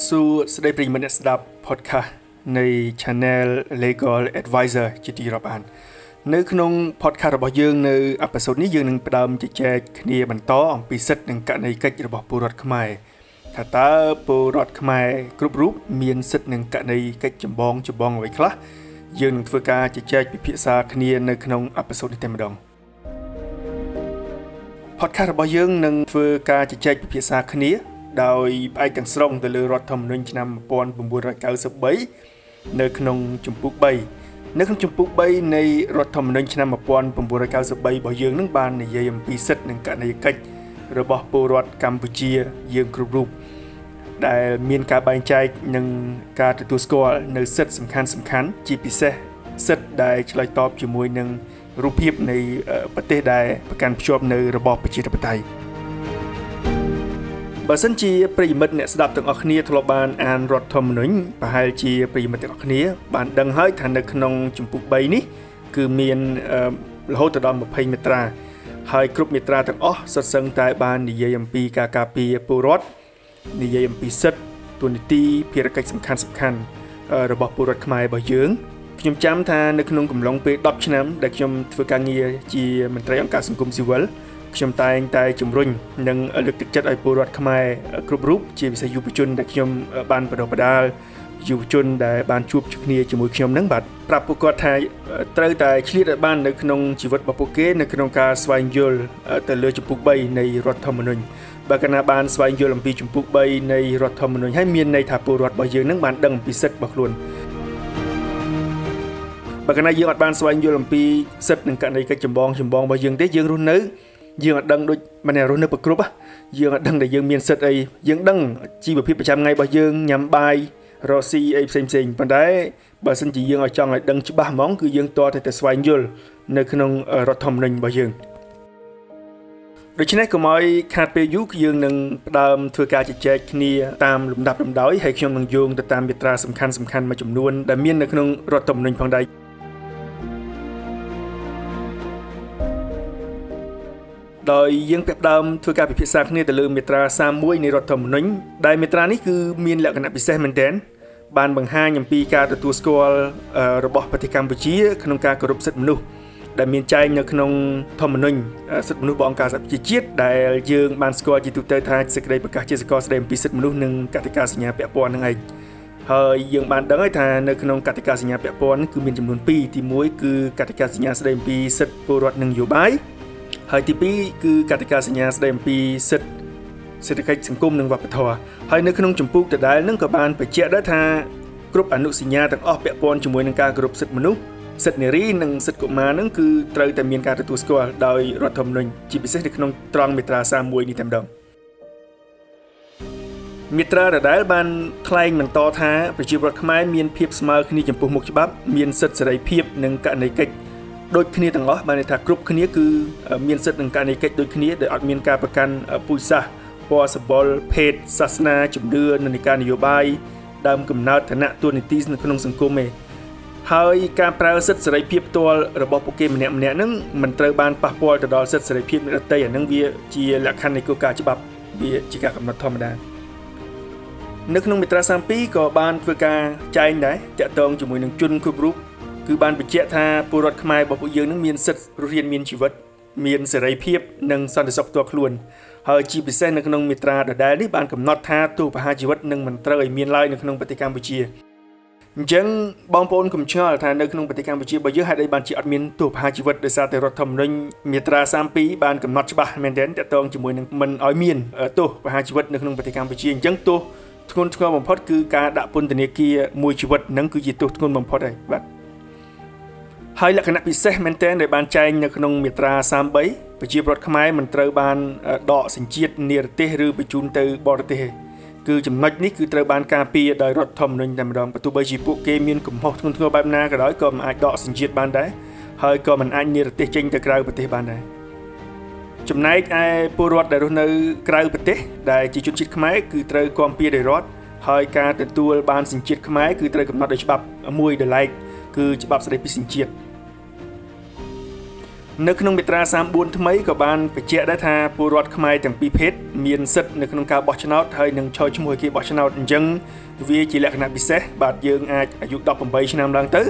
សួស្តីប្រិយមិត្តអ្នកស្ដាប់ podcast នៃ Channel Legal Advisor ជាទីរាប់អាននៅក្នុង podcast របស់យើងនៅ episode នេះយើងនឹងផ្ដើមជជែកគ្នាបន្តអំពីសិទ្ធិនិងករណីកិច្ចរបស់ពលរដ្ឋខ្មែរថាតើពលរដ្ឋខ្មែរគ្រប់រូបមានសិទ្ធិនិងករណីកិច្ចចម្បងចម្បងអ្វីខ្លះយើងនឹងធ្វើការជជែកពិភាក្សាគ្នានៅក្នុង episode នេះតែម្ដង podcast របស់យើងនឹងធ្វើការជជែកពិភាក្សាគ្នាដោយផ្អែកទាំងស្រុងទៅលើរដ្ឋធម្មនុញ្ញឆ្នាំ1993នៅក្នុងជំពូក3នៅក្នុងជំពូក3នៃរដ្ឋធម្មនុញ្ញឆ្នាំ1993របស់យើងនឹងបាននិយាយអំពីសិទ្ធិនិងករណីយកិច្ចរបស់ពលរដ្ឋកម្ពុជាយើងគ្រប់រូបដែលមានការបែងចែកនិងការទទួលស្គាល់នៅសិទ្ធិសំខាន់សំខាន់ជាពិសេសសិទ្ធិដែលឆ្លើយតបជាមួយនឹងរូបភាពនៃប្រទេសដែលប្រកាន់ភ្ជាប់នៅរបបប្រជាធិបតេយ្យបើសិនជាប្រិយមិត្តអ្នកស្ដាប់ទាំងអស់គ្នាធ្លាប់បានអានរដ្ឋធម្មនុញ្ញប្រហែលជាប្រិយមិត្តទាំងអស់គ្នាបានដឹងហើយថានៅក្នុងជំពូក3នេះគឺមានរហូតដល់20មាត្រាហើយគ្រប់មាត្រាទាំងអស់សុទ្ធសឹងតែបាននិយាយអំពីការការពារពលរដ្ឋនិយាយអំពីសិទ្ធិតួនាទីភារកិច្ចសំខាន់សំខាន់របស់ពលរដ្ឋខ្មែររបស់យើងខ្ញុំចាំថានៅក្នុងកំឡុងពេល10ឆ្នាំដែលខ្ញុំធ្វើការងារជាមន្ត្រីអង្គការសង្គមស៊ីវិលខ្ញុំតែងតែជំរុញនិងលើកទឹកចិត្តឲ្យពលរដ្ឋខ្មែរគ្រប់រូបជាពិសេសយុវជនដែលខ្ញុំបានបណ្ដុះបណ្ដាលយុវជនដែលបានជួបគ្នាជាមួយខ្ញុំនឹងបាទប្រាប់ពួកគាត់ថាត្រូវតែឆ្លៀតឲ្យបាននៅក្នុងជីវិតរបស់ពួកគេនៅក្នុងការស្វែងយល់ទៅលើជំពូក3នៃរដ្ឋធម្មនុញ្ញបើកាលណាបានស្វែងយល់អំពីជំពូក3នៃរដ្ឋធម្មនុញ្ញហើយមានន័យថាពលរដ្ឋរបស់យើងនឹងបានដឹងអំពីសិទ្ធិរបស់ខ្លួនបើកាលណាយើងអត់បានស្វែងយល់អំពីសិទ្ធិនិងករណីកិច្ចចម្បងចម្បងរបស់យើងទេយើងរស់នៅយើងអត់ដឹងដូចម្នាក់រស់នៅប្រគ្រប់យើងអត់ដឹងថាយើងមានសិទ្ធិអីយើងដឹងជីវភាពប្រចាំថ្ងៃរបស់យើងញ៉ាំបាយរកស៊ីអីផ្សេងផ្សេងប៉ុន្តែបើសិនជាយើងឲ្យចង់ឲ្យដឹងច្បាស់ហ្មងគឺយើងតតែស្វែងយល់នៅក្នុងរដ្ឋធម្មនុញ្ញរបស់យើងដូច្នេះកុំឲ្យខាតពេលយូរគឺយើងនឹងផ្ដើមធ្វើការជជែកគ្នាតាមលំដាប់លំដោយហើយខ្ញុំនឹងយោងទៅតាមមាត្រាសំខាន់សំខាន់មួយចំនួនដែលមាននៅក្នុងរដ្ឋធម្មនុញ្ញផងដែរដោយយើងផ្ដើមធ្វើការពិភាក្សាគ្នាទៅលើមាត្រា31នៃរដ្ឋធម្មនុញ្ញដែលមាត្រានេះគឺមានលក្ខណៈពិសេសមែនទែនបានបង្ហាញអំពីការទទួលស្គាល់របស់ប្រទេសកម្ពុជាក្នុងការគោរពសិទ្ធិមនុស្សដែលមានចែងនៅក្នុងធម្មនុញ្ញសិទ្ធិមនុស្សរបស់អង្គការសហប្រជាជាតិដែលយើងបានស្គាល់ជាទូទៅថាសេចក្តីប្រកាសជាសកលស្តីអំពីសិទ្ធិមនុស្សនិងកតិកាសញ្ញាពាក់ព័ន្ធនឹងឯងហើយយើងបានដឹងហើយថានៅក្នុងកតិកាសញ្ញាពាក់ព័ន្ធគឺមានចំនួន2ទី1គឺកតិកាសញ្ញាស្តីអំពីសិទ្ធិពលរដ្ឋនិងនយោបាយហើយទី2គឺកតិកាសញ្ញាស្តីអំពីសិទ្ធិសេដ្ឋកិច្ចសង្គមនិងវប្បធម៌ហើយនៅក្នុងចម្ពោះដដែលនឹងក៏បានបញ្ជាក់ដែរថាគ្រប់អនុសញ្ញាទាំងអស់ពាក់ព័ន្ធជាមួយនឹងការគោរពសិទ្ធិមនុស្សសិទ្ធិនារីនិងសិទ្ធិកុមារនឹងគឺត្រូវតែមានការទទួលស្គាល់ដោយរដ្ឋធម្មនុញ្ញជាពិសេសនៅក្នុងត្រង់មាត្រា31នេះតែម្ដងមាត្រាដដែលបានថ្លែងបន្តថាប្រជាពលរដ្ឋខ្មែរមានភាពស្មើគ្នាចំពោះមុខច្បាប់មានសិទ្ធិសេរីភាពនិងករណីកិច្ចដូចគ្នាទាំងអស់បានន័យថាគ្រប់គ្នាគឺមានសិទ្ធិនិងករណីកិច្ចដូចគ្នាដោយអត់មានការប្រកាន់ពូជសាសន៍ពណ៌សម្បុរភេទសាសនាជំនឿនិន្នាការនយោបាយដើមកំណើតឋានៈតួនាទីនៅក្នុងសង្គមទេហើយការប្រើសិទ្ធិសេរីភាពផ្ទាល់របស់ពួកគេម្នាក់ៗហ្នឹងមិនត្រូវបានប៉ះពាល់ទៅដល់សិទ្ធិសេរីភាពអ្នកដទៃអាហ្នឹងវាជាលក្ខខណ្ឌនៃគោលការណ៍ច្បាប់វាជាការកំណត់ធម្មតានៅក្នុងមាត្រា32ក៏បានធ្វើការចែងដែរតាក់ទងជាមួយនឹងជនគ្រប់រូបគឺបានបញ្ជាក់ថាពលរដ្ឋខ្មែររបស់ពួកយើងនឹងមានសិទ្ធិរស់រានមានជីវិតមានសេរីភាពនិងសន្តិសុខផ្ទាល់ខ្លួនហើយជាពិសេសនៅក្នុងមាត្រាដដែលនេះបានកំណត់ថាទោសប្រហារជីវិតនឹងមិនត្រូវឲ្យមានឡើយនៅក្នុងប្រទេសកម្ពុជាអញ្ចឹងបងប្អូនកុំឆ្ងល់ថានៅក្នុងប្រទេសកម្ពុជាបើយើងហេតុអីបានជាអត់មានទោសប្រហារជីវិតដោយសារតែរដ្ឋធម្មនុញ្ញមាត្រា32បានកំណត់ច្បាស់មែនទែនតាក់ទងជាមួយនឹងមិនឲ្យមានទោសប្រហារជីវិតនៅក្នុងប្រទេសកម្ពុជាអញ្ចឹងទោសធ្ងន់ធ្ងរបំផុតគឺការដាក់ពន្ធនាគារមួយជីវិតនឹងគឺជាទោសធ្ងន់បំផុតហើយបាទហើយលក្ខណៈពិសេសមែនទែនដែលបានចែងនៅក្នុងមាត្រា33ប្រជាពលរដ្ឋខ្មែរមិនត្រូវបានដកសញ្ជាតិនិរទេសឬបញ្ជូនទៅបរទេសទេគឺចំណុចនេះគឺត្រូវបានការពារដោយរដ្ឋធម្មនុញ្ញតែម្ដងបើទោះបីជាពួកគេមានកំហុសធ្ងន់ធ្ងរបែបណាក៏ដោយក៏មិនអាចដកសញ្ជាតិបានដែរហើយក៏មិនអាចនិរទេសចេញទៅក្រៅប្រទេសបានដែរចំណែកឯពលរដ្ឋដែលរស់នៅក្រៅប្រទេសដែលជាជនជាតិខ្មែរគឺត្រូវគាំពារដោយរដ្ឋហើយការទទួលបានសញ្ជាតិខ្មែរគឺត្រូវកំណត់ដោយច្បាប់មួយដោយឡែកគឺច្បាប់ស្តីពីសញ្ជាតិ នៅក្នុងមាត្រា34ថ្មីក៏បានបញ្ជាក់ដែរថាពលរដ្ឋខ្មែរទាំងពីរភេទមានសិទ្ធិនៅក្នុងការបោះឆ្នោតហើយនឹងឈរឈ្មោះឲ្យគេបោះឆ្នោតអញ្ចឹងវាជាលក្ខណៈពិសេសបាទយើងអាចអាយុ18ឆ្នាំឡើងទៅ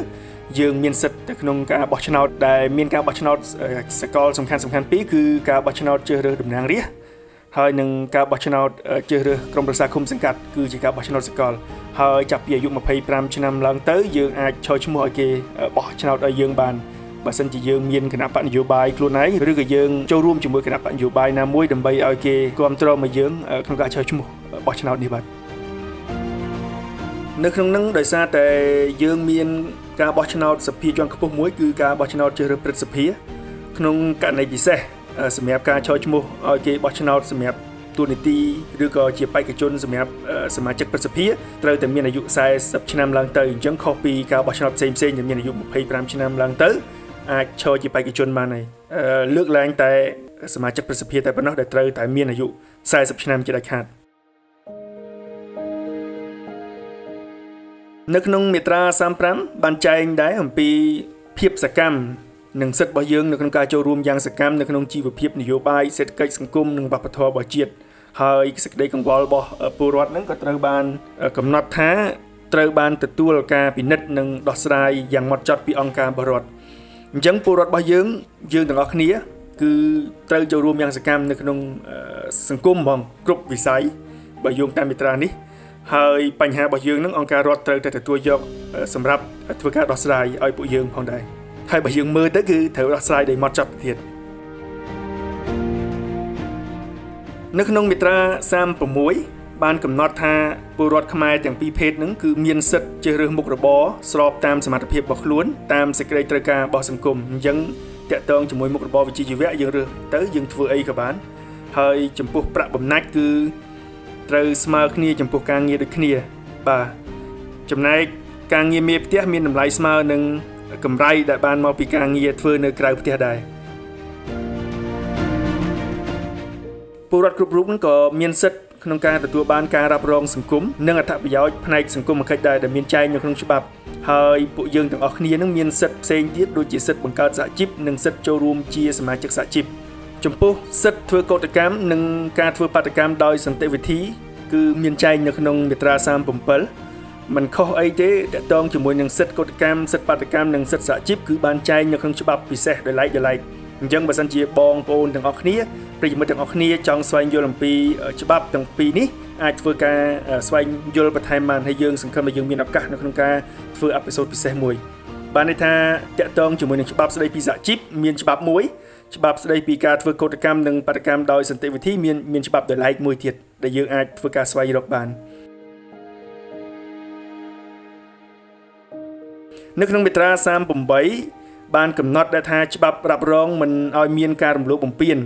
យើងមានសិទ្ធិទៅក្នុងការបោះឆ្នោតដែលមានការបោះឆ្នោតសកលសំខាន់សំខាន់ពីរគឺការបោះឆ្នោតជ្រើសរើសតំណាងរាស្ត្រហើយនឹងការបោះឆ្នោតជ្រើសរើសក្រុមប្រឹក្សាឃុំសង្កាត់គឺជាការបោះឆ្នោតសកលហើយចាប់ពីអាយុ25ឆ្នាំឡើងទៅយើងអាចឈរឈ្មោះឲ្យគេបោះឆ្នោតឲ្យយើងបានបើសិនជាយើងមានគណបក្សនយោបាយខ្លួនឯងឬក៏យើងចូលរួមជាមួយគណបក្សនយោបាយណាមួយដើម្បីឲ្យគេគាំទ្រមកយើងក្នុងការឈរឈ្មោះបោះឆ្នោតនេះបាទនៅក្នុងនឹងដោយសារតែយើងមានការបោះឆ្នោតសភាជាន់ខ្ពស់មួយគឺការបោះឆ្នោតជ្រើសរើសព្រឹទ្ធសភាក្នុងករណីពិសេសសម្រាប់ការឈរឈ្មោះឲ្យគេបោះឆ្នោតសម្រាប់តួនាទីឬក៏ជាបេក្ខជនសម្រាប់សមាជិកព្រឹទ្ធសភាត្រូវតែមានអាយុ40ឆ្នាំឡើងទៅអញ្ចឹងខុសពីការបោះឆ្នោតផ្សេងៗដែលមានអាយុ25ឆ្នាំឡើងទៅអាចឈរជាបេក្ខជនបានហើយលើកឡើងតែសមាជិកព្រឹទ្ធសភាតែប៉ុណ្ណោះដែលត្រូវតែមានអាយុ40ឆ្នាំជាដាច់ខាតនៅក្នុងមាត្រា35បានចែងដែរអំពីភាពសកម្មនិងសិទ្ធិរបស់យើងនៅក្នុងការចូលរួមយ៉ាងសកម្មនៅក្នុងជីវភាពនយោបាយសេដ្ឋកិច្ចសង្គមនិងវប្បធម៌របស់ជាតិហើយសេចក្តីកង្វល់របស់ពលរដ្ឋហ្នឹងក៏ត្រូវបានកំណត់ថាត្រូវបានទទួលការពិនិត្យនិងដោះស្រាយយ៉ាងម៉ត់ចត់ពីអង្គការរបស់រដ្ឋអញ្ចឹងពលរដ្ឋរបស់យើងយើងទាំងអស់គ្នាគឺត្រូវចូលរួមយ៉ាងសកម្មនៅក្នុងសង្គមហ្មងគ្រប់វិស័យបើយោងតាមមាត្រានេះហើយបញ្ហារបស់យើងនឹងអង្គការរដ្ឋត្រូវតែទទួលយកសម្រាប់ធ្វើការដោះស្រាយឲ្យពួកយើងផងដែរហើយបើយើងមើលទៅគឺត្រូវដោះស្រាយដោយម៉ត់ចត់ទៀតនៅក្នុងមាត្រា36បានកំណត់ថាពលរដ្ឋខ្មែរទាំងពីរភេទនឹងគឺមានសិទ្ធិជ្រើសរើសមុខរបរស្របតាមសមត្ថភាពរបស់ខ្លួនតាមសេចក្តីត្រូវការរបស់សង្គមអញ្ចឹងតាក់ទងជាមួយមុខរបរវិជ្ជាជីវៈយើងរើសទៅយើងធ្វើអីក៏បានហើយចំពោះប្រាក់បំណាច់គឺត្រូវស្មើគ្នាចំពោះការងារដូចគ្នាបាទចំណែកការងារមេផ្ទះមានតម្លៃស្មើនឹងកម្រៃដែលបានមកពីការងារធ្វើនៅក្រៅផ្ទះដែរពលរដ្ឋគ្រប់រូបនឹងក៏មានសិទ្ធិក្នុងការទទួលបានការរ៉ាប់រងសង្គមនិងអត្ថប្រយោជន៍ផ្នែកសង្គមកិច្ចដែរដែលមានចែងនៅក្នុងច្បាប់ហើយពួកយើងទាំងអស់គ្នានឹងមានសិទ្ធិផ្សេងទៀតដូចជាសិទ្ធិបង្កើតសហជីពនិងសិទ្ធិចូលរួមជាសមាជិកសហជីពចំពោះសិទ្ធិធ្វើកោតកម្មនិងការធ្វើបាតុកម្មដោយសន្តិវិធីគឺមានចែងនៅក្នុងមាត្រា37មិនខុសអីទេតកតងជាមួយនឹងសិទ្ធិកោតកម្មសិទ្ធិបាតុកម្មនិងសិទ្ធិសហជីពគឺបានចែងនៅក្នុងច្បាប់ពិសេសដោយឡែកអញ្ចឹងបើសិនជាបងប្អូនទាំងអស់គ្នាប្រិយមិត្តទាំងអស់គ្នាចង់ស្វែងយល់អំពីច្បាប់ទាំងពីរនេះអាចធ្វើការស្វែងយល់បន្ថែមបានហើយយើងសង្ឃឹមថាយើងមានឱកាសនៅក្នុងការធ្វើអេពីសូតពិសេសមួយបានន័យថាតកតងជាមួយនឹងច្បាប់ស្តីពីសហជីពមានច្បាប់មួយច្បាប់ស្តីពីការធ្វើកោតកម្មនិងបាតុកម្មដោយសន្តិវិធីមានច្បាប់ដោយឡែកមួយទៀតដែលយើងអាចធ្វើការស្វែងរកបាននៅក្នុងមាត្រា38បានកំណត់ដែលថាច្បាប់រ៉ាប់រងមិនឲ្យមានការរំលោភបំពាន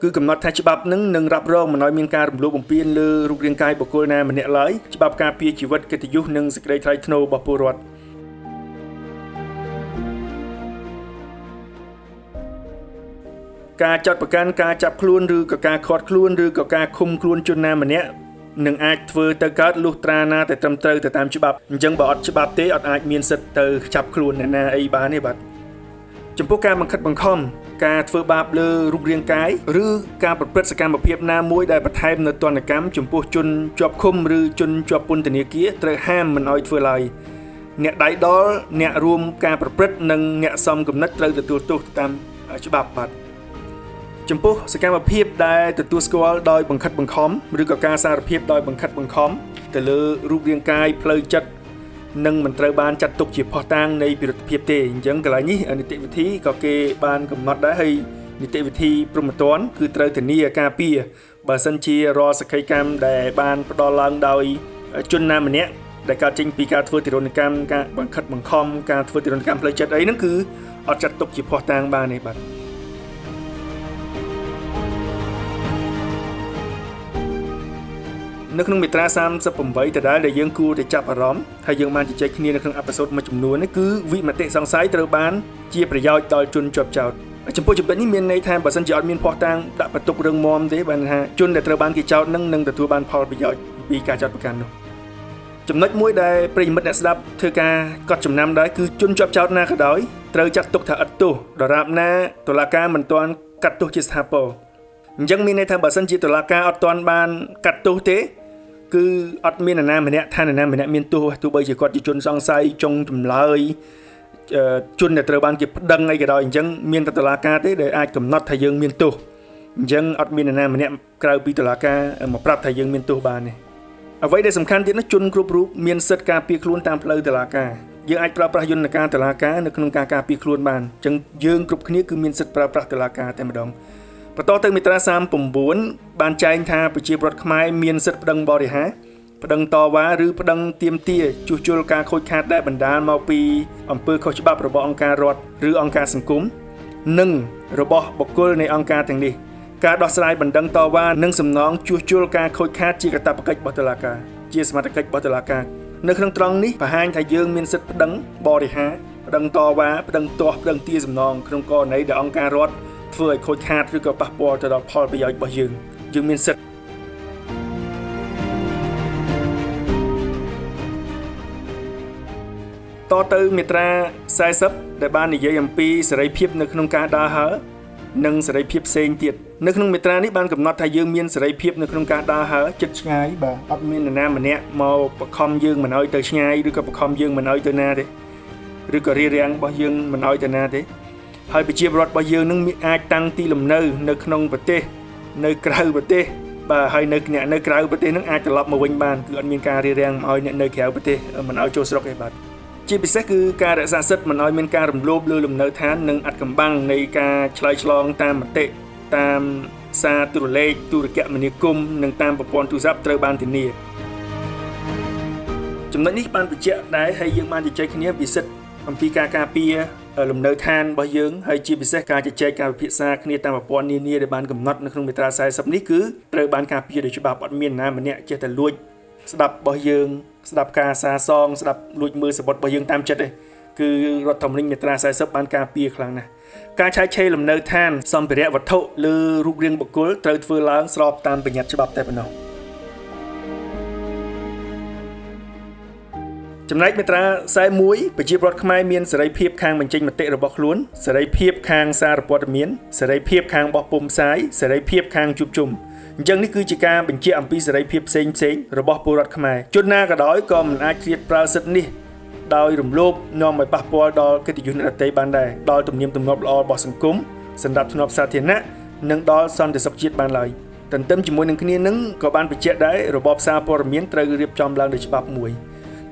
គឺកំណត់ថាច្បាប់នឹងរ៉ាប់រងមិនឲ្យមានការរំលោភបំពានលើរូបរាងកាយបុគ្គលណាម្នាក់ឡើយច្បាប់ការពារជីវិតកិត្តិយសនិងសេចក្តីថ្លៃថ្នូររបស់ពលរដ្ឋការចាត់ប្រកាន់ការចាប់ខ្លួនឬក៏ការឃាត់ខ្លួនឬក៏ការឃុំខ្លួនជនណាម្នាក់នឹងអាចធ្វើទៅកើតលុះត្រាណាតែត្រឹមត្រូវទៅតាមច្បាប់អញ្ចឹងបើអត់ច្បាប់ទេអត់អាចមានសិទ្ធិទៅចាប់ខ្លួនអ្នកណាអីបានទេបាទចំពោះការបង្ខិតបង្ខំការធ្វើបាបលើរូបរាងកាយឬការប្រព្រឹត្តសកម្មភាពណាមួយដែលបន្ថែមនូវទណ្ឌកម្មចំពោះជនជាប់ឃុំឬជនជាប់ពន្ធនាគារត្រូវហាមមិនឲ្យធ្វើឡើយអ្នកដៃដល់អ្នករួមការប្រព្រឹត្តនិងអ្នកសមគំនិតត្រូវទទួលទោសតាមច្បាប់បាទចំពោះសកម្មភាពដែលទទួលស្គាល់ដោយបង្ខិតបង្ខំឬក៏ការសារភាពដោយបង្ខិតបង្ខំទៅលើរូបរាងកាយផ្លូវចិត្តនឹងមិនត្រូវបានចាត់ទុកជាភស្តុតាងនៃពិរុទ្ធភាពទេអញ្ចឹងកន្លែងនេះនីតិវិធីក៏គេបានកំណត់ដែរហើយនីតិវិធីព្រហ្មទណ្ឌគឺត្រូវធានាការពារបើសិនជារាល់សក្ខីកម្មដែលបានផ្ដល់ឡើងដោយជនណាម្នាក់ដែលកើតចេញពីការធ្វើទារុណកម្មការបង្ខិតបង្ខំការធ្វើទារុណកម្មផ្លូវចិត្តអីហ្នឹងគឺអត់ចាត់ទុកជាភស្តុតាងបានទេបាទនៅក្នុងមាត្រា38ដដែលដែលយើងគួរតែចាប់អារម្មណ៍ហើយយើងបានជជែកគ្នានៅក្នុងអេពីសូតមួយចំនួននេះគឺវិមតិសង្ស័យត្រូវបានជាប្រយោជន៍ដល់ជនជាប់ចោទចំពោះចំណុចនេះមានន័យថាបើសិនជាអត់មានភស្តុតាងដាក់បន្ទុករឹងមាំទេបានថាជនដែលត្រូវបានគេចោទនឹងទទួលបានផលប្រយោជន៍ពីការចោទប្រកាន់នោះ ចំណុចមួយដែលប្រិយមិត្តអ្នកស្ដាប់ធ្វើការកត់ចំណាំដែរគឺជនជាប់ចោទណាក៏ដោយត្រូវចាត់ទុកថាឥតទោសដរាបណាតុលាការមិនទាន់កាត់ទោសជាស្ថាពរអញ្ចឹងមានន័យថាបើសិនជាតុលាការអត់ទាន់បានកាត់ទោសទេគឺអត់មាននរណាម្នាក់ថានរណាម្នាក់មានទោសទោះបីជាគាត់ជាជនសង្ស័យចុងចម្លើយជនដែលត្រូវបានគេប្តឹងអីក៏ដោយអញ្ចឹងមានតែតុលាការទេដែលអាចកំណត់ថាយើងមានទោសអញ្ចឹងអត់មាននរណាម្នាក់ក្រៅពីតុលាការមកប្រាប់ថាយើងមានទោសបានទេអ្វីដែលសំខាន់ទៀតនោះជនគ្រប់រូបមានសិទ្ធិការពារខ្លួនតាមផ្លូវតុលាការយើងអាចប្រើប្រាស់យន្តការតុលាការនៅក្នុងការការពារខ្លួនបានអញ្ចឹងយើងគ្រប់គ្នាគឺមានសិទ្ធិប្រើប្រាស់តុលាការតែម្ដងបន្តទៅមាត្រា39បានចែងថាប្រជាពលរដ្ឋខ្មែរមានសិទ្ធិប្តឹងបរិហារប្តឹងតវ៉ាឬប្តឹងទាមទារជួសជុលការខូចខាតដែលបណ្ដាលមកពីអំពើខុសច្បាប់របស់អង្គការរដ្ឋឬអង្គការសង្គមនិងរបស់បុគ្គលនៃអង្គការទាំងនេះការដោះស្រាយបណ្ដឹងតវ៉ានិងសំណងជួសជុលការខូចខាតជាកាតព្វកិច្ចរបស់តុលាការជាសមត្ថកិច្ចរបស់តុលាការនៅក្នុងត្រង់នេះបង្ហាញថាយើងមានសិទ្ធិប្តឹងបរិហារប្តឹងតវ៉ាប្តឹងទាស់ប្តឹងទារសំណងក្នុងករណីដែលអង្គការរដ្ឋធ្វើឲ្យខូចខាតឬក៏ប៉ះពាល់ទៅដល់ផលប្រយោជន៍របស់យើងយើងមានសិទ្ធិតទៅមាត្រា40ដែលបាននិយាយអំពីសេរីភាពនៅក្នុងការដើរហើរនិងសេរីភាពផ្សេងទៀតនៅក្នុងមាត្រានេះបានកំណត់ថាយើងមានសេរីភាពនៅក្នុងការដើរហើរចិត្តឆ្ងាយបាទអត់មាននរណាម្នាក់មកបង្ខំយើងមិនឲ្យទៅឆ្ងាយឬក៏បង្ខំយើងមិនឲ្យទៅណាទេឬក៏រារាំងរបស់យើងមិនឲ្យទៅណាទេហើយប្រជាពលរដ្ឋរបស់យើងនឹងអាចតាំងទីលំនៅនៅក្នុងប្រទេសនៅក្រៅប្រទេសបាទហើយនៅអ្នកនៅក្រៅប្រទេសនឹងអាចត្រឡប់មកវិញបានគឺអត់មានការរារាំងឲ្យអ្នកនៅក្រៅប្រទេសមិនឲ្យចូលស្រុកទេបាទជាពិសេសគឺការរក្សាសិទ្ធិមិនឲ្យមានការរំលោភលើលំនៅឋាននិងអត្តកំបាំងនៃការឆ្លើយឆ្លងតាមមតិតាមសារទូរលេខទូរគមនាគមន៍និងតាមប្រព័ន្ធទូរស័ព្ទត្រូវបានធានាចំណុចនេះបានបញ្ជាក់ដែរហើយយើងបានជជែកគ្នាពីសិទ្ធិអំពីការការពារលំនៅឋានរបស់យើងហើយជាពិសេសការជជែកការពិភាក្សាគ្នាតាមប្រព័ន្ធនានាដែលបានកំណត់នៅក្នុងមាត្រា40នេះគឺត្រូវបានការពារដោយច្បាប់អត់មានណាម្នាក់ចេះតែលួចស្ដាប់របស់យើងស្ដាប់ការសាសងស្ដាប់លួចមើលសម្បត្តិរបស់យើងតាមចិត្តទេគឺរដ្ឋធម្មនុញ្ញមាត្រា40បានការពារខ្លាំងណាស់ការឆែកឆេរលំនៅឋានសម្ភារៈវត្ថុលើរូបរាងបុគ្គលត្រូវធ្វើឡើងស្របតាមបញ្ញត្តិច្បាប់តែប៉ុណ្ណោះចំណែកមាត្រា41ប្រជាពលរដ្ឋខ្មែរមានសេរីភាពខាងបញ្ចេញមតិរបស់ខ្លួនសេរីភាពខាងសារព័ត៌មានសេរីភាពខាងបោះពុម្ពផ្សាយសេរីភាពខាងជួបជុំអញ្ចឹងនេះគឺជាការបញ្ជាក់អំពីសេរីភាពផ្សេងៗរបស់ពលរដ្ឋខ្មែរជនណាក៏ដោយក៏មិនអាចជ្រៀតប្រើសិទ្ធិនេះដោយរំលោភនាំឲ្យប៉ះពាល់ដល់កិត្តិយសអ្នកដទៃបានដែរដល់ទំនៀមទម្លាប់ល្អរបស់សង្គមសម្រាប់ធ្នាប់សាធារណៈនិងដល់សន្តិសុខជាតិបានឡើយទន្ទឹមជាមួយនឹងគ្នានឹងក៏បានបញ្ជាក់ដែររបបសារព័ត៌មានត្រូវរៀបចំឡើងដោយច្បាប់មួយ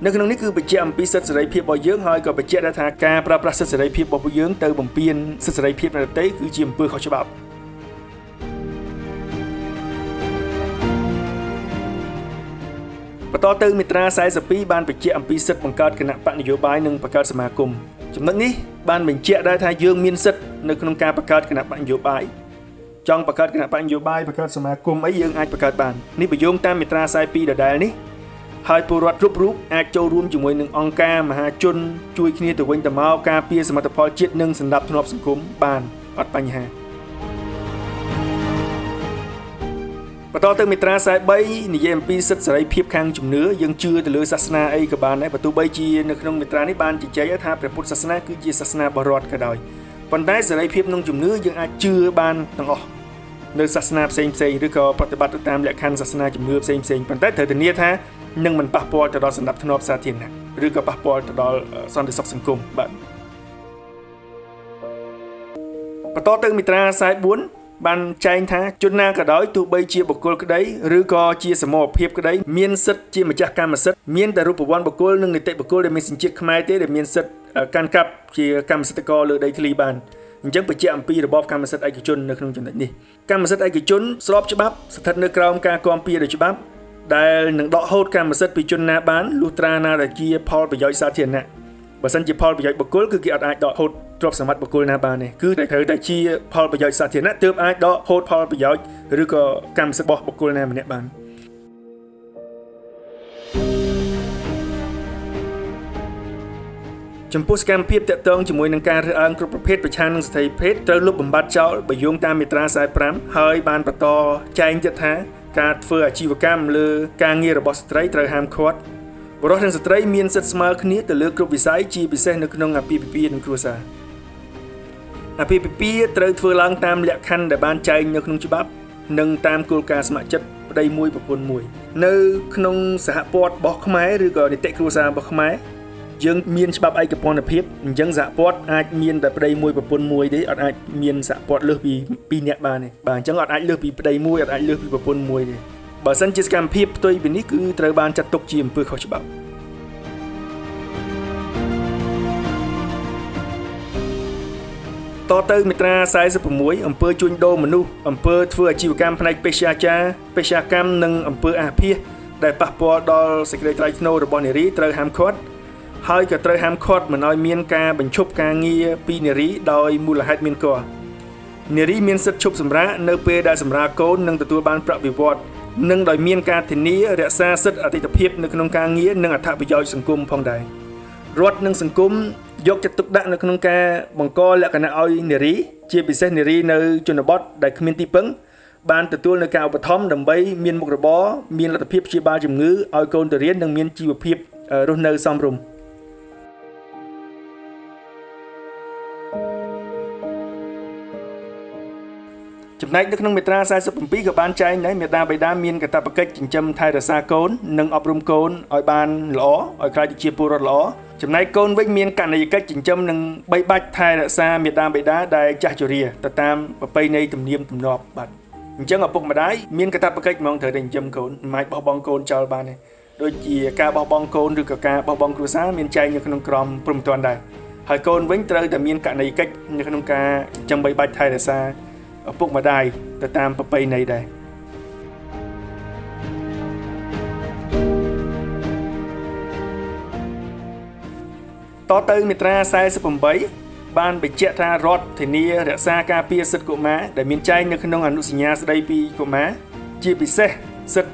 នៅក្នុងនេះគឺបញ្ជាក់អំពីសិទ្ធិសេរីភាពរបស់យើងហើយក៏បញ្ជាក់ដែរថាការប្រើប្រាស់សិទ្ធិសេរីភាពរបស់ពួកយើងទៅបំពានសិទ្ធិសេរីភាពអ្នកដទៃគឺជាអំពើខុសច្បាប់បន្តទៅមាត្រា42បានបញ្ជាក់អំពីសិទ្ធិបង្កើតគណៈបកនយោបាយនិងបង្កើតសមាគមចំណុចនេះបានបញ្ជាក់ដែរថាយើងមានសិទ្ធិនៅក្នុងការបង្កើតគណៈបកនយោបាយចង់បង្កើតគណៈបកនយោបាយបង្កើតសមាគមអីយើងអាចបង្កើតបាននេះបញ្យងតាមមាត្រា42ដដែលនេះហើយពលរដ្ឋគ្រប់រូបអាចចូលរួមជាមួយនឹងអង្គការមហាជនជួយគ្នាទៅវិញទៅមកការពារសមិទ្ធផលជាតិនិងសណ្ដាប់ធ្នាប់សង្គមបានអត់បញ្ហាបន្តទៅមាត្រា43និយាយអំពីសិទ្ធិសេរីភាពខាងជំនឿយើងជឿទៅលើសាសនាអីក៏បានដែរបើទោះបីជានៅក្នុងមាត្រានេះបានជជែកថាព្រះពុទ្ធសាសនាគឺជាសាសនារបស់រដ្ឋក៏ដោយប៉ុន្តែសេរីភាពក្នុងជំនឿយើងអាចជឿបានទាំងអស់នៅសាសនាផ្សេងៗឬក៏ប្រតិបត្តិទៅតាមលក្ខខណ្ឌសាសនាជំនឿផ្សេងៗប៉ុន្តែត្រូវធានាថានឹងមិនប៉ះពាល់ទៅដល់សណ្ដាប់ធ្នាប់សាធារណៈឬក៏ប៉ះពាល់ទៅដល់សន្តិសុខសង្គមបាទបន្តទៅមាត្រា44បានចែងថាជនណាក៏ដោយទោះបីជាបុគ្គលក្តីឬក៏ជាសមូហភាពក្តីមានសិទ្ធិជាម្ចាស់កម្មសិទ្ធិមានតែរូបវន្តបុគ្គលនិងនីតិបុគ្គលដែលមានសញ្ជាតិខ្មែរទេដែលមានសិទ្ធិកាន់កាប់ជាកម្មសិទ្ធិករលើដីធ្លីបានអញ្ចឹងបញ្ជាក់អំពីរបបកម្មសិទ្ធិឯកជននៅក្នុងចំណុចនេះកម្មសិទ្ធិឯកជនស្របច្បាប់ស្ថិតនៅក្រោមការគាំពារដោយច្បាប់ដែលនឹងដកហូតកម្មសិទ្ធិពីជនណាបានលុះត្រាណាដែលជាផលប្រយោជន៍សាធារណៈបើសិនជាផលប្រយោជន៍បុគ្គលគឺគេអត់អាចដកហូតទ្រព្យសម្បត្តិបុគ្គលណាបានទេគឺត្រូវតែជាផលប្រយោជន៍សាធារណៈទើបអាចដកហូតផលប្រយោជន៍ឬក៏កម្មសិទ្ធិរបស់បុគ្គលណាម្នាក់បានចំពោះសកម្មភាពតាក់ទងជាមួយនឹងការរើសអើងគ្រប់ប្រភេទប្រឆាំងនឹងស្ត្រីភេទត្រូវលុបបំបាត់ចោលបើយោងតាមមាត្រា45ហើយបានបន្តចែងទៀតថាការធ្វើអាជីវកម្មលើការងាររបស់ស្ត្រីត្រូវហាមឃាត់ បុរសនិងស្ត្រីមានសិទ្ធិស្មើគ្នាទៅលើគ្រប់វិស័យជាពិសេសនៅក្នុងអាពាហ៍ពិពាហ៍និងគ្រួសារអាពាហ៍ពិពាហ៍ត្រូវធ្វើឡើងតាមលក្ខខណ្ឌដែលបានចែងនៅក្នុងច្បាប់និងតាមគោលការណ៍ស្ម័គ្រចិត្តប្តីមួយប្រពន្ធមួយនៅក្នុងសហព័ន្ធរបស់ខ្មែរឬក៏នីតិគ្រួសាររបស់ខ្មែរយើងមានច្បាប់ឯកពន្ធភាពអញ្ចឹងសហព័ន្ធអាចមានតែប្តីមួយប្រពន្ធមួយទេអត់អាចមានសហព័ន្ធលើសពី2នាក់បានទេបាទអញ្ចឹងអត់អាចលើសពីប្តីមួយអត់អាចលើសពីប្រពន្ធមួយទេបើសិនជាសកម្មភាពផ្ទុយពីនេះគឺត្រូវបានចាត់ទុកជាអំពើខុសច្បាប់តទៅមាត្រា46អំពើជួញដូរមនុស្សអំពើធ្វើអាជីវកម្មផ្នែកពេស្យាចារពេស្យាកម្មនិងអំពើអាសអាភាសដែលប៉ះពាល់ដល់សេចក្តីថ្លៃថ្នូររបស់នារីត្រូវហាមឃាត់ហើយក៏ត្រូវហាមឃាត់មិនឲ្យមានការបញ្ឈប់ការងារពីនារីដោយមូលហេតុមានគភ៌នារីមានសិទ្ធិឈប់សម្រាកនៅពេលដែលសម្រាលកូននិងទទួលបានប្រាក់បៀវត្សនិងដោយមានការធានារក្សាសិទ្ធិអតីតភាពនៅក្នុងការងារនិងអត្ថប្រយោជន៍សង្គមផងដែររដ្ឋនិងសង្គមយកចិត្តទុកដាក់នៅក្នុងការបង្កលក្ខណៈឲ្យនារីជាពិសេសនារីនៅជនបទដែលគ្មានទីពឹងបានទទួលនៅការឧបត្ថម្ភដើម្បីមានមុខរបរមានលទ្ធភាពព្យាបាលជំងឺឲ្យកូនទៅរៀននិងមានជីវភាពរស់នៅសមរម្យចំណែកនៅក្នុងមាត្រា47ក៏បានចែងដែរមាតាបិតាមានកាតព្វកិច្ចចិញ្ចឹមថែរក្សាកូននិងអប់រំកូនឲ្យបានល្អឲ្យក្លាយទៅជាពលរដ្ឋល្អចំណែកកូនវិញមានករណីយកិច្ចចិញ្ចឹមនិងបីបាច់ថែរក្សាមាតាបិតាដែលចាស់ជរាទៅតាមប្រពៃណីទំនៀមទម្លាប់បាទអញ្ចឹងឪពុកម្ដាយមានកាតព្វកិច្ចហ្មងត្រូវតែចិញ្ចឹមកូនមិនអាចបោះបង់កូនចោលបានទេដូចជាការបោះបង់កូនឬក៏ការបោះបង់គ្រួសារមានចែងនៅក្នុងក្រមព្រហ្មទណ្ឌដែរហើយកូនវិញត្រូវតែមានករណីយកិច្ចនៅក្នុងការចិញ្ចឹមបីបាច់ថែរក្សាឪពុកម្ដាយទៅតាមប្រពៃណីដែរតទៅមាត្រា48បានបញ្ជាក់ថារដ្ឋធានារក្សាការពារសិទ្ធិកុមារដែលមានចែងនៅក្នុងអនុសញ្ញាស្តីពីកុមារជាពិសេសសិទ្ធិ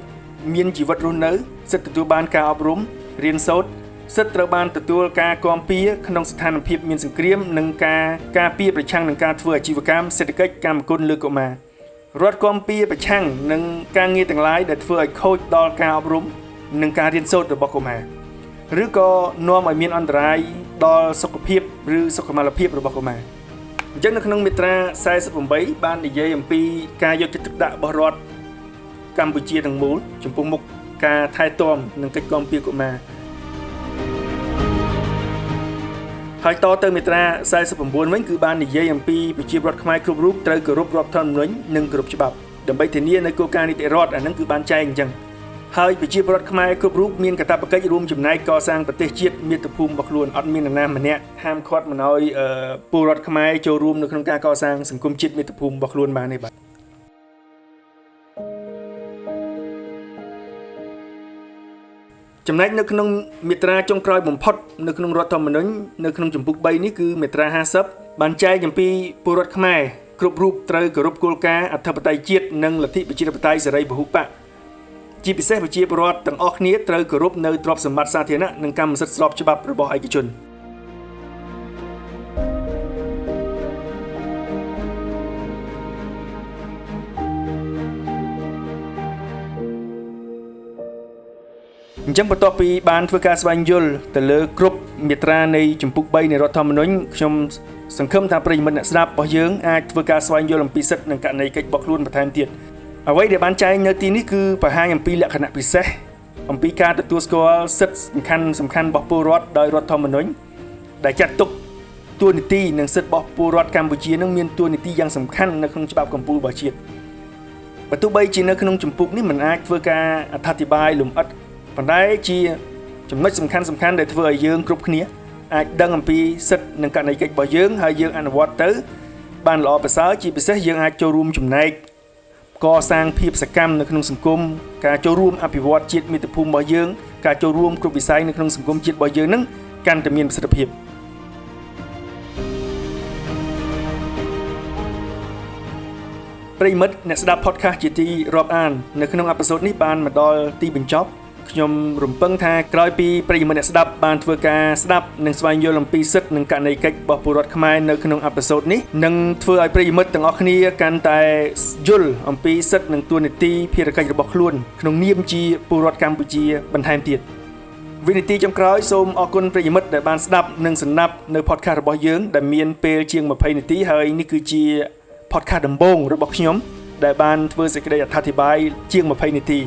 មានជីវិតរស់នៅសិទ្ធិទទួលបានការអប់រំរៀនសូត្រសិទ្ធិត្រូវបានទទួលការគាំពារក្នុងស្ថានភាពមានសង្គ្រាមនិងការការពារប្រឆាំងនឹងការធ្វើអាជីវកម្មសេដ្ឋកិច្ចកម្មគុណលើកុមាររដ្ឋគាំពារប្រឆាំងនឹងការងារទាំងឡាយដែលធ្វើឲ្យខូចដល់ការអប់រំនិងការរៀនសូត្ររបស់កុមារឬក៏នាំឲ្យមានអន្តរាយដល់សុខភាពឬសុខុមាលភាពរបស់កុមារអញ្ចឹងនៅក្នុងមាត្រា48បាននិយាយអំពីការយកចិត្តទុកដាក់របស់រដ្ឋកម្ពុជាទាំងមូលចំពោះមុខការថែទាំនិងកិច្ចគាំពារកុមារហើយតទៅមាត្រា49វិញគឺបាននិយាយអំពីប្រជាពលរដ្ឋខ្មែរគ្រប់រូបត្រូវគោរពរដ្ឋធម្មនុញ្ញនិងគោរពច្បាប់ដើម្បីធានានូវគោលការណ៍នីតិរដ្ឋអានឹងគឺបានចែងអញ្ចឹងហើយប្រជាពលរដ្ឋខ្មែរគ្រប់រូបមានកាតព្វកិច្ចរួមចំណែកកសាងប្រទេសជាតិមាតុភូមិរបស់ខ្លួនអត់មាននរណាម្នាក់ហាមឃាត់មិនឲ្យពលរដ្ឋខ្មែរចូលរួមនៅក្នុងការកសាងសង្គមជាតិមាតុភូមិរបស់ខ្លួនបានទេបាទចំណែកនៅក្នុងមាត្រាចុងក្រោយបំផុតនៅក្នុងរដ្ឋធម្មនុញ្ញនៅក្នុងជំពូក3នេះគឺមាត្រា50បានចែងអំពីពលរដ្ឋខ្មែរគ្រប់រូបត្រូវគោរពគោលការណ៍អធិបតេយ្យជាតិនិងលទ្ធិប្រជាធិបតេយ្យសេរីពហុបក្សជាពិសេសប្រជាពលរដ្ឋទាំងអស់គ្នាត្រូវគោរពនៅទ្រព្យសម្បត្តិសាធារណៈនិងកម្មសិទ្ធិស្របច្បាប់របស់ឯកជនអញ្ចឹងបន្ទាប់ពីបានធ្វើការស្វែងយល់ទៅលើគ្រប់មាត្រានៃជំពូក3នៃរដ្ឋធម្មនុញ្ញខ្ញុំសង្ឃឹមថាប្រិយមិត្តអ្នកស្ដាប់របស់យើងអាចធ្វើការស្វែងយល់អំពីសិទ្ធិនិងករណីកិច្ចរបស់ខ្លួនបន្ថែមទៀតអ្វីដែលបានចែងនៅទីនេះគឺបង្ហាញអំពីលក្ខណៈពិសេសអំពីការទទួលស្គាល់សិទ្ធិសំខាន់របស់ពលរដ្ឋដោយរដ្ឋធម្មនុញ្ញដែលចាត់ទុកតួនាទីនិងសិទ្ធិរបស់ពលរដ្ឋកម្ពុជានឹងមានតួនាទីយ៉ាងសំខាន់នៅក្នុងច្បាប់កម្ពុជារបស់ជាតិបើទោះបីជានៅក្នុងជំពូកនេះមិនអាចធ្វើការអត្ថាធិប្បាយលម្អិតប៉ុន្តែជាចំណុចសំខាន់ដែលធ្វើឲ្យយើងគ្រប់គ្នាអាចដឹងអំពីសិទ្ធិនិងករណីកិច្ចរបស់យើងហើយយើងអនុវត្តទៅបានល្អប្រសើរជាពិសេសយើងអាចចូលរួមចំណែកកសាងភាពសកម្មនៅក្នុងសង្គមការចូលរួមអភិវឌ្ឍជាតិមាតុភូមិរបស់យើងការចូលរួមគ្រប់វិស័យនៅក្នុងសង្គមជាតិរបស់យើងនឹងកាន់តែមានប្រសិទ្ធភាពប្រិយមិត្តអ្នកស្ដាប់ podcast ជាទីរាប់អាននៅក្នុងអេពីសូតនេះបានមកដល់ទីបញ្ចប់ខ្ញុំរំពឹងថាក្រោយពីប្រិយមិត្តអ្នកស្ដាប់បានធ្វើការស្ដាប់និងស្វែងយល់អំពីសិទ្ធិនិងករណីកិច្ចរបស់ពលរដ្ឋខ្មែរនៅក្នុងអេពីសូតនេះនឹងធ្វើឲ្យប្រិយមិត្តទាំងអស់គ្នាកាន់តែយល់អំពីសិទ្ធិនិងតួនាទីភារកិច្ចរបស់ខ្លួនក្នុងនាមជាពលរដ្ឋកម្ពុជាបន្ថែមទៀត វិនាទីចុងក្រោយសូមអរគុណប្រិយមិត្តដែលបានស្ដាប់និងសំណាប់នៅ podcast របស់យើងដែលមានពេលជាង20នាទីហើយនេះគឺជា podcast ដំបូងរបស់ខ្ញុំដែលបានធ្វើសេចក្តីអត្ថាធិប្បាយជាង20នាទី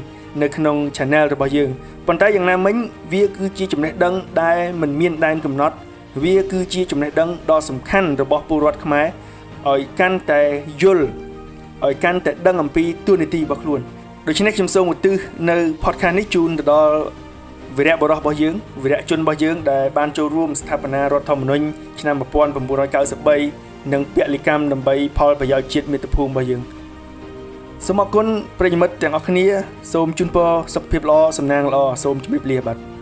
នៅក្នុង channel របស់យើងប៉ុន្តែយ៉ាងណាមិញវាគឺជាចំណេះដឹងដែលមិនមានដែនកំណត់វាគឺជាចំណេះដឹងដ៏សំខាន់របស់ពលរដ្ឋខ្មែរឲ្យកាន់តែយល់ឲ្យកាន់តែដឹងអំពីទួនាទីរបស់ខ្លួនដូច្នេះខ្ញុំសូមឧទ្ទិសនៅ podcast នេះជូនទៅដល់វីរៈបុរសរបស់យើងវីរៈជនរបស់យើងដែលបានចូលរួមស្ថាបនារដ្ឋធម្មនុញ្ញឆ្នាំ1993និងពលិកម្មដើម្បីផលប្រយោជន៍ជាតិមាតុភូមិរបស់យើងសូមអរគុណប្រិយមិត្តទាំងអស់គ្នាសូមជូនពរសុខភាពល្អសំណាងល្អសូមជម្រាបលាបាទ។